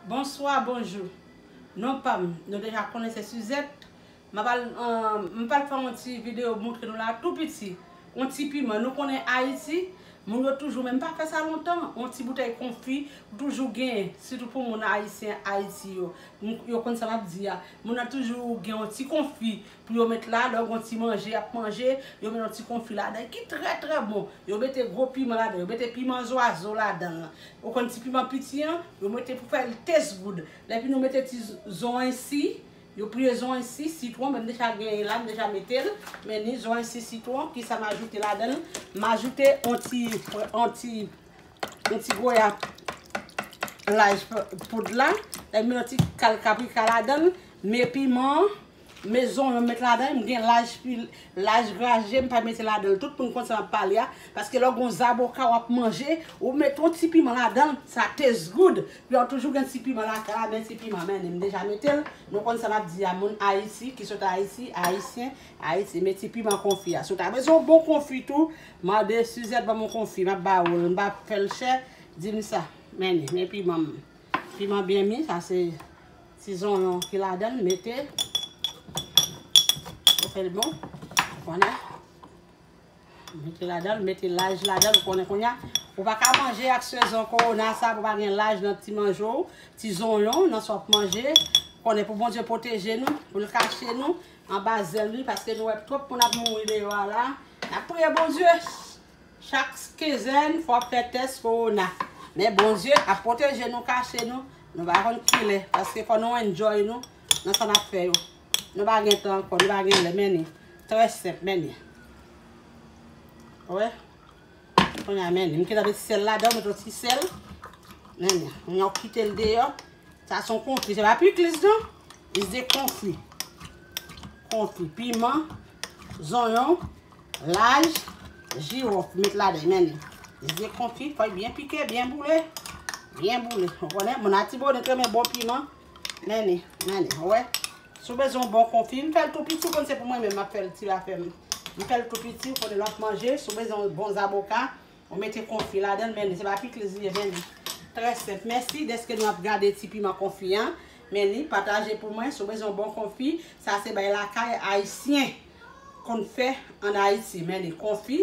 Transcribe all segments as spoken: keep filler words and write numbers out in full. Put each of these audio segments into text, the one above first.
Bonswa, bonjou. Non pa m, nou deja konnen se Suzette. M ap al, euh, m pral fè yon ti videyo montre nou la tou piti. Yon ti piman. Nou konnen Ayiti, moun yo toujou, men m pa fè sa lontan, yon ti boutèy konfi, ou toujou genyen, sitou pou moun ayisyen Ayiti yo. M- Yo konn sa m ap di a. Moun nan toujou gen yon ti konfi pou yo met la, lè yo gen yon ti manje y ap manje, yo met yon ti konfi ladan, ki trè, trè bon. Yo mete gwo piman ladan, yo mete piman zwazo ladan l. Ou konn ti piman piti an, yo mete pou fè l taste good. Epi nou mete ti z- zoranj si, yo priye zoranj si, sitwon, men m deja genyen la, m deja mete l. Men ni zoranj si, sitwon, ki sa m ajoute ladan l? M ajoute yon ti, yon ti, yon ti goyap laj p- poud la. Epi m met yon ti kal kaprika ladan l. Men piman, men zonyon m met ladan l. M gen laj pil, laj graje, m pa mete ladan l. Tout moun konn sa m ap pale a. Paske lè w gen yon zaboka w ap manje, ou met yon ti piman ladan l, sa taste good. Yo toujou gen ti piman lakay la, men ti piman, men m deja mete l. Nou konn sa m ap di a, moun Ayiti, ki sot Ayiti, Ayisyen, Ayiti, men ti piman konfi a. Si w ta bezwen yon bon konfi tou, mande Suzette ban m yon konfi, m ap ba ou l, m pa fè l chè, di m sa. Men ni, men piman m. Piman byen mi, sa se ti zonyon ki ladan l, mete. Ou fè l bon, konnen. Mete ladan l, mete laj ladan l, ou konnen kounye a. Ou pa ka manje ak sezon kowona sa, pou pa gen laj nan ti manje w, ti zonyon, nan sa w ap manje. Konnen pou Bondye pwoteje nou, pou l kache nou anba zèl li, paske nou wè twòp moun ap mouri deyò a la. N ap priye Bondye chak kenzèn, fò ap fè tès kowona. Men Bondye ap pwoteje nou, kache nou. Nou pa konn kilè, paske fò nou enjoy nou nan sa n ap fè yo. Nou pa gen tan ankò, nou pa gen lè, men ni. Trè senp, men ni. Wè. Kounye a, men ni. M kite met sèl ladan, met yon ti sèl. Men ni. Kounye a, w kite l deyò. Sa se yon konfi. Se pa pikliz, non. Is de konfi. Konfi. Piman, zonyon, laj, jiwòf. Met ladan, men ni. Is de konfi. Fò l byen pike, byen boule. Byen boule. Ou konnen, moun Latibonit renmen bon piman. Men ni, men ni. Ou wè. Si w bezwen yon bon konfi, m fè l tou piti, ou konn se pou mwen menm m ap fè l ti afè m. M fè l tou piti, ou konnen lè w ap manje, si w bezwen yon bon zaboka, ou mete konfi ladan l, men ni, se pa pikliz li ye, men ni. Trè senp. Mèsi dèske nou ap gade ti piman konfi an. Men ni, pataje pou mwen, si w bezwen yon bon konfi, sa se bay lakay ayisyen konn fè ann Ayiti. Men ni, konfi,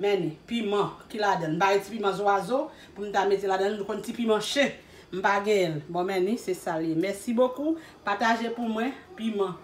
men ni, piman ki ladan l. M pa gen ti piman zwazo pou m ta mete ladan l, nou konn ti piman chen. M pa genyen l. Bon, men ni, se sa l ye. Mèsi bokou. Pataje pou mwen, piman.